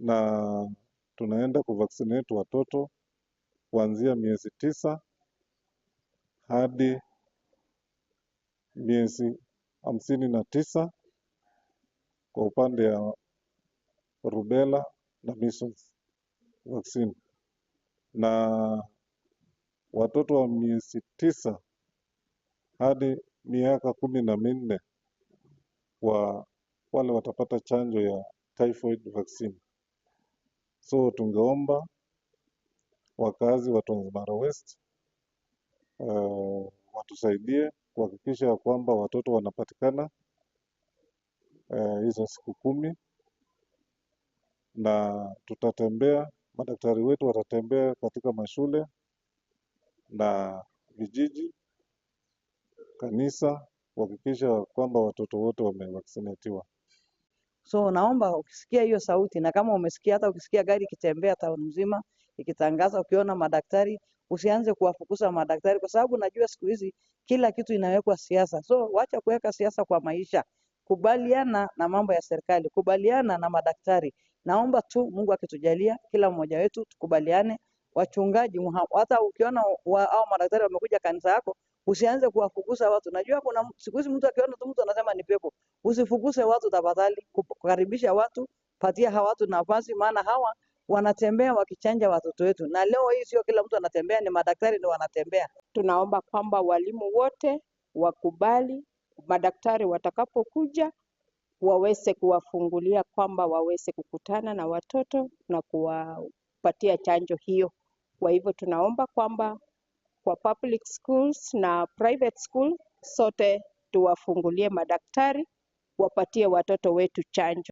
Na tunaenda kuvaccinate watoto kuanzia miezi 9 hadi miezi 59 kwa upande ya rubella na measles vaccine, na watoto wa miezi 9 hadi miaka 14 kwa wale watapata chanjo ya typhoid vaccine. So tungeomba wakazi wa Transmara West watusaidie kuhakikisha kwamba watoto wanapatikana hizo siku 10, na tutatembea, madaktari wetu watatembea katika mashule na vijiji, kanisa, kuhakikisha kwamba watoto wote wamevaccinatiwa. So naomba ukisikia hiyo sauti, na kama umesikia, hata ukisikia gari ikitembea town mzima ikitangaza, ukiona madaktari, usianze kuwafukuza madaktari, kwa sababu najua siku hizi kila kitu inawekwa siasa. So wacha kuweka siasa kwa maisha, kubaliana na mambo ya serikali, kubaliana na madaktari. Naomba tu Mungu akitujalia, kila mmoja wetu tukubaliane. Wachungaji, hata ukiona au madaktari wamekuja kanisa yako, usianze kuwafukuza watu. Najua kuna siku hizi mtu akiona tu mtu anasema ni pepo. Usifukuse watu tafadhali, kukaribisha watu, patia hawa watu nafasi, maana hawa wanatembea wakichanja watoto wetu. Na leo hii sio kila mtu anatembea, ni madaktari ndio wanatembea. Tunaomba kwamba walimu wote wakubali madaktari watakapokuja waweze kuwafungulia kwamba waweze kukutana na watoto na kuwapatia chanjo hiyo. Kwa hivyo tunaomba kwamba kwa public schools na private school sote tuwafungulie madaktari wapatie watoto wetu chanjo.